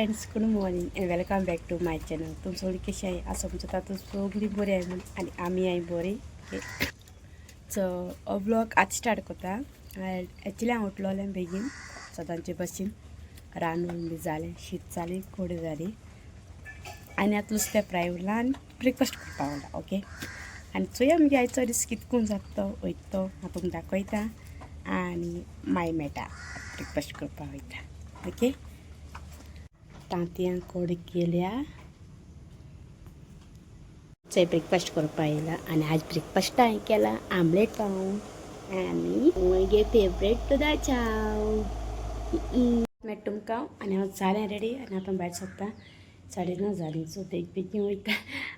Friends, good morning and welcome back to my channel. तुम सगळी कशी आहे असं आमच्या तातूंत सगळी बरी आहे म्हण आनी आमी आहे बरी. सो हो ब्लॉग आज स्टार्ट करता. एक्चुली हांव उठलोलें बेगीन सदांचे भशेन, रांदून बी जालें, शीत जालें, कोडी जाली आनी आतां नुस्तें फ्राय उरलां आनी ब्रेकफास्ट करपा उरला. ओके, आनी चोया मुगे आयचो दीस कितकून जाता तो वयता तो हांव तुमकां दाखयता आनी मागीर मेळटा, ब्रेकफास्ट करपाक वयता. ओके, तांतयां कोड केल्या. चोय ब्रेकफास्ट करपा येयला आनी आज ब्रेकफास्ट हांवें केला आमलेट पाव आनी म्हगे फेवरेट दुदा चाव. मेळटा तुमकां. आनी हांव जालें रेडी आनी आतां भायर सोदता. 9:30 जालीं. सो बेग बेगीन वयता.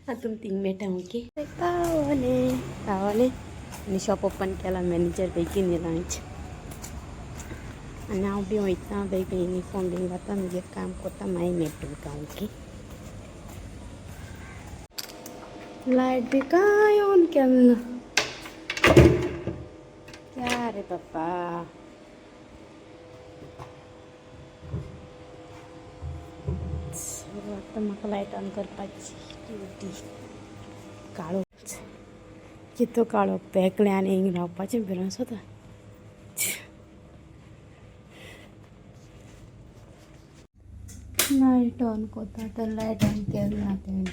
आतां तुमकां थिंग मेळटा. ओके, पावलें पावलें आनी शॉप ओपन केलां. मॅनेजर बेगीन येयला आयज आनी हांव बी वयता बेग बेगीन, युनिफॉर्म बीन घाता, मागीर काम करता, मागीर मेळटा तुमकां. ओके, लायट बी कांय ऑन केलें ना. क्या रे बाप्पा. सो आतां म्हाका लायट ऑन करपाची ड्युटी. काळोख, कितलो काळोख. तो एकलें आनी हिंग रावपाचें भिरांत जाता. लायट ऑन करता तर लायट ऑन केलें ना तेणें.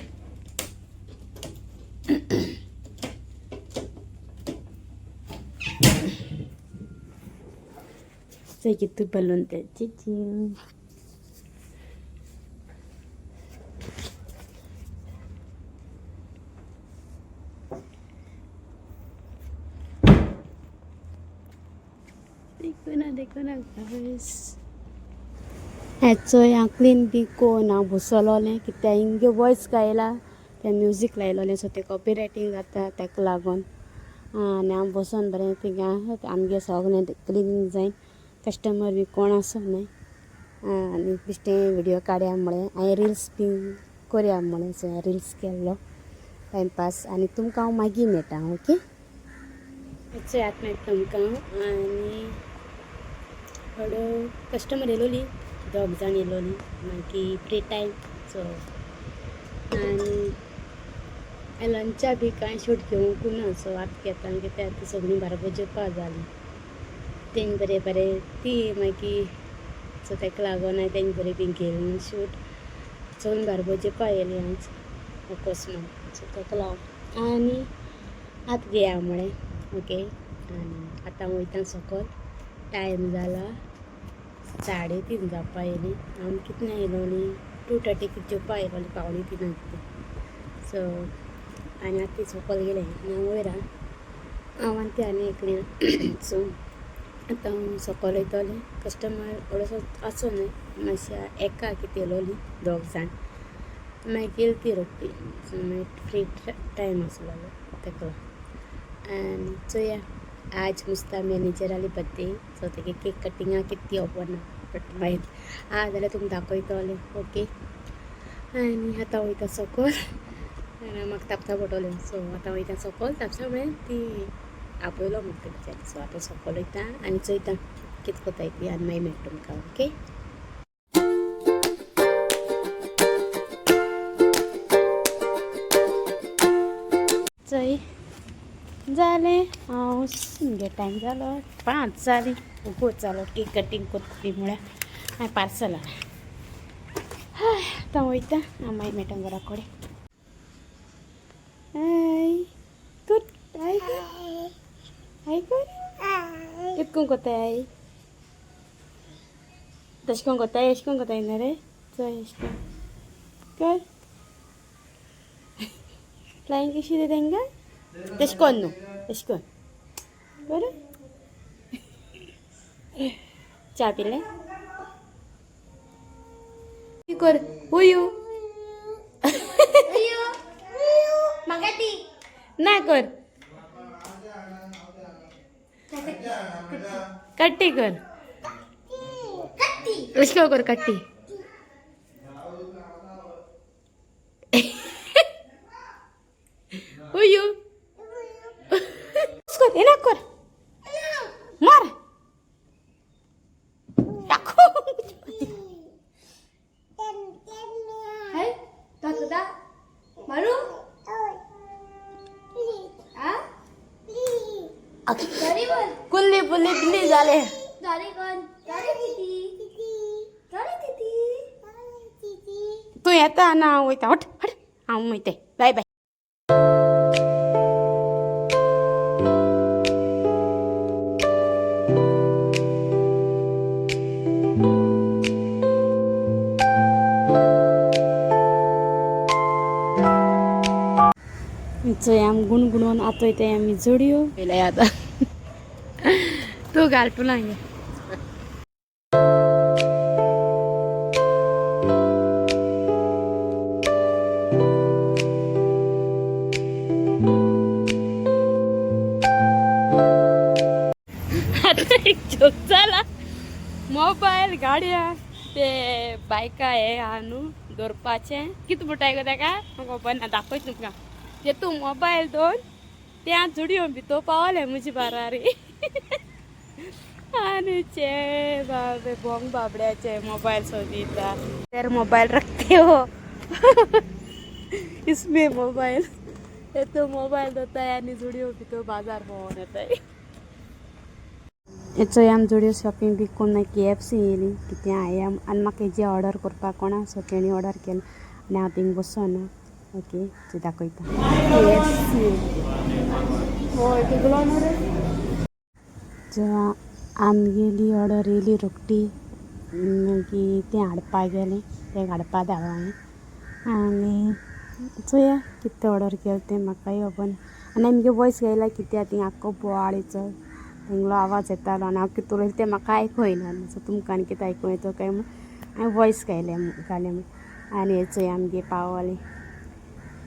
चोय कितू बलून ते चिची. देखो ना, देखो ना गायस. चोय, हांव क्लीन बी कोन हांव बसलोलें कित्याक हिंगे वॉयस गायला, तें म्युजीक लायलोलें. सो तें कॉपी रायटींग जाता, ताका लागून. आनी हांव बसोन बरें थिंगा आमगे सगळें क्लिनींग जायन कस्टमर बी कोण आसो न्हय. आनी बेश्टें व्हिडियो काडया म्हळें, हांवें रिल्स बी करया म्हळें. सो हांवें रिल्स केल्लो टायमपास आनी तुमकां हांव मागीर मेळटा. ओके, चोयात, मेळटा तुमकां. आनी थोडो कस्टमर येयलोली, दोग जाण येयलोली. मागीर फ्री टायम. सो आनी लंचा बी कांय शूट घेवंक ना. सो आतां घेता कित्याक आतां सगळीं बाराबर जेवपा जालीं. तेंक बरें बरें ती मागीर. सो ताका लागून हांवें तेंक बरें बी घेयलें शूट. सगळीं बाराबर जेवपा येयलीं आयज अकस्मात. सो ताका लागून आनी आतां घेया म्हळें. ओके, आनी आतां वयता सकल. टायम जाला 3:30 जावपा येयलीं. आमी कितल्या येयलोलीं? 2:30 जेवपा येयलोलीं, 2:45 कितें. सो आनी आतां ती सकल गेलें आनी हांव वयर आहा, हांव आनी ती आनी एकलें. सो आतां हांव सकल वयतलें. कस्टमर व्हडलोसो आसो न्हय, मातशें एका कितें येयलोलीं दोग जाण, मागीर गेली ती रोखडी. सो मागीर फ्री टायम आसलेलो ताका लागून. आनी चोया, आज मुस्ता मॅनेजराली बड्डे. सो तेगे केक कटिंगा कितें ती खबर ना, बट मागीर आहा जाल्यार तुमकां दाखयतलें. ओके, आनी आतां वयता सकल आनी म्हाका तापता पडटलें. सो आतां वयता सकल. तापसा म्हळ्यार ती आपयलो म्हाका तेंच्यांनी. सो आतां सकल वयता आनी चोयता कितें कोत्ताय ती आनी मागीर मेळटा तुमकां. ओके, चोय, जालें. हांव मुगे टायम जालो, 5 जालीं. वोगोत जालो केक कटींग कोत्ता म्हळ्यार. मागीर पार्सल हाय. आतां वयता हांव, मागीर मेळटा घरा कडेन. हाय गुड, हाय हाय कर. कितकोन कोत्ताय? तशें कोण कोत्ताय? अशें कोण कोत्ताय ना रे. चोय, अशें कोन कर. फ्लायींग कशी रे तेंकां? तशें कोन न्हू, तशें कोन बरें. च्या पिलें कर. हुयू म्हाका दी. ना कर, कट्टी कर. कट्टी. अशें कर, कट्टी. हुयू कर, ये ना कर, मार टाको. जालें. जालें कोण? जालें दिदी. जालें दिदी. तूं येता ना हांव वयता. हट हट, हांव वयता. बाय बाय. चोय आम गुणगुणून आतां वयताय आमी जोडयो पयल्या आतां. तूं घाल तुला घे. आता एक जोक जाला. मोबायल गाडया ते बायका हे आहा न्हू दवरपाचें. कितें म्हणटाय गो तेका म्हाका खबर ना, दाखयत तुमकां. ते तूं मोबायल दोन ते आतां जुडयो भितर पावले म्हजे बारारी. आनी चे बाबे बोंग बाबड्याचे मोबायल सोदिता तर मोबायल रखते हो इसमें मोबायल. हे तो मोबायल दोताय आनी जुडयो भितर बाजार भोंवोन येताय. चोय आमी जोडयो शॉपिंग बी करून केएफसी येयली. कितें हांवें आनी म्हाका हेजी ऑर्डर करपाक कोणा, सो तेणी ऑर्डर केलें आनी हांव थिंग बसोन. ओके, ते दाखयता केएफसी. हय, तिगलो न्हू रे. सो आमगेली ऑर्डर येयली रोखडी. मागीर तें हाडपाक गेलें, तें हाडपा धाडलो हांवें. आनी चोया कितें ऑर्डर केलें तें म्हाकाय खबर ना. आनी आमगे वॉयस येयला कित्याक थिंग आख्खो बोवाळीचो तेंगलो आवाज येतालो आनी हांव कितें उलयता तें म्हाका आयकूं येयना. सो तुमकां आनी कितें आयकूं येता काय म्हूण हांवें वॉयस घायलें घालें म्हूण. आनी हें चोय आमगे पावलें,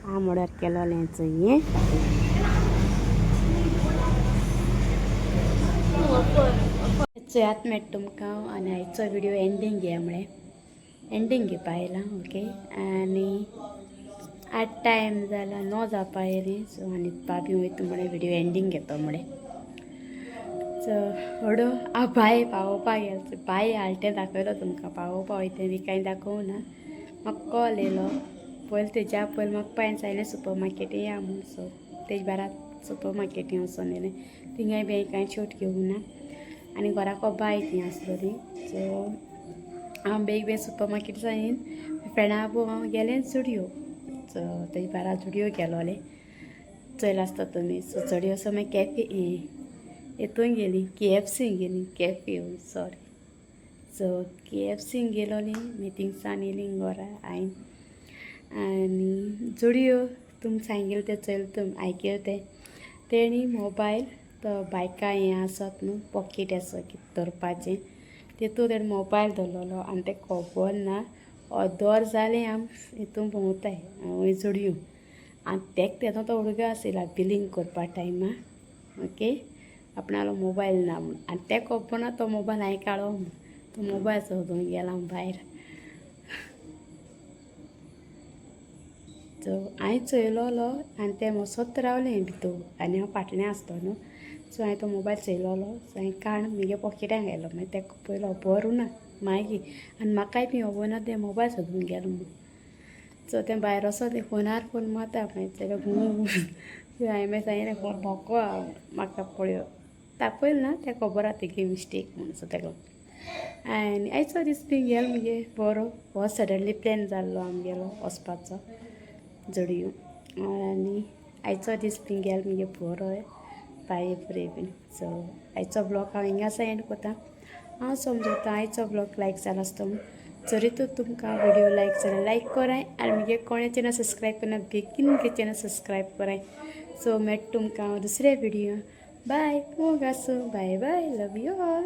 आमी ऑर्डर केलोलें चोय हें. चोयात मेळटा तुमकां. आनी आयचो व्हिडियो एंडींग घेया म्हळें, एंडींग घेवपा आयला. ओके, आनी आतां टायम जाला 9 जावपा आयली. सो आनी भाबी वयता म्हळें व्हिडियो एंडींग घेतो म्हळें. सो हडो हांव बाय पावोवपाक गेलो, बाय हाडलें तें दाखयलो तुमकां. पावोवपा वयता तें बी कांय दाखोवं ना. म्हाका कॉल येयलो पयलीं, तेज्या पयलीं म्हाका पायन सांगलें सुपर मार्केटी या म्हूण. सो तेज बारा सुपर मार्केटी वचोन येयलें. थिंगाय बी कांय शूट घेवंक ना. आनी घराको बाय थंय आसलोली. सो हांव बेग बेग सुपर मार्केट सायन फ्रेंडा बो हांव गेलें जुडियो. सो तेज बारा जुडियो गेलोलें चोयलां आसता तुमी. सो जुडियो सो मागीर कॅफे हेतून गेली, केएफसी गेली, कॅफे सॉरी. सो केएफसीन गेलोली मागीर थिंगसान येयली घरा हांयेन. आनी जुडियो तुमकां सांगील तें चोयल तुमी आयकल तें. तेणी मोबायल तो बायका हें आसत न्हू पॉकेट आसा कितें दवरपाचें तितून तेणें मोबायल दवरलेलो आनी तें खबर ना. अर्दवर जालें आम हितून भोंवताय वयर जुडियो आनी तेक तेदो तो हुडगो आशिल्ला बिलींग करपा टायमा. ओके, आपणालो मोबायल ना म्हूण आनी तें खबर ना तो मोबायल हांवें काडलो म्हूण. तो मोबायल सोदूंक गेला भायर. सो हांवें चोयलोलो आनी तें वचत रावलें भितर आनी हांव फाटल्यान आसलो न्हू. सो हांवें तो मोबायल चोयलोलो. सो हांवें काड म्हगे पॉकेटान घायलो. मागीर तेका पयलो खबर ना मागीर आनी म्हाकाय बी खबर ना तें मोबायल सोदूंक गेलो म्हूण. सो तें भायर वचोन तें फोनार फोन मारता. मागीर तेका घूम हांवें मागीर सांगलें फोन मोको म्हाका पळय तापयलें ना तें खबर आहा तेगे मिस्टेक म्हूण. सो तेका आनी आयचो दीस बी गेलो मुगे बरो. हो सडनली प्लॅन जाल्लो आमगेलो वचपाचो जोडयो. आनी आयचो दीस बी गेलो मुगे बरो बाये फुडें बीन. सो आयचो ब्लॉग हांव हिंगासर एंड करता. हांव समजता आयचो ब्लॉग लायक जाला आसतो म्हूण. जरी तर तुमकां व्हिडियो लायक जाल्यार लायक कराय आनी मुगे कोणें चॅनल सबस्क्रायब करना बेगीन मुगे चॅनल सबस्क्रायब कराय. सो मेळटा तुमकां दुसऱ्या व्हिडियो. बाय, मोग आसूं. Bye bye, love you all.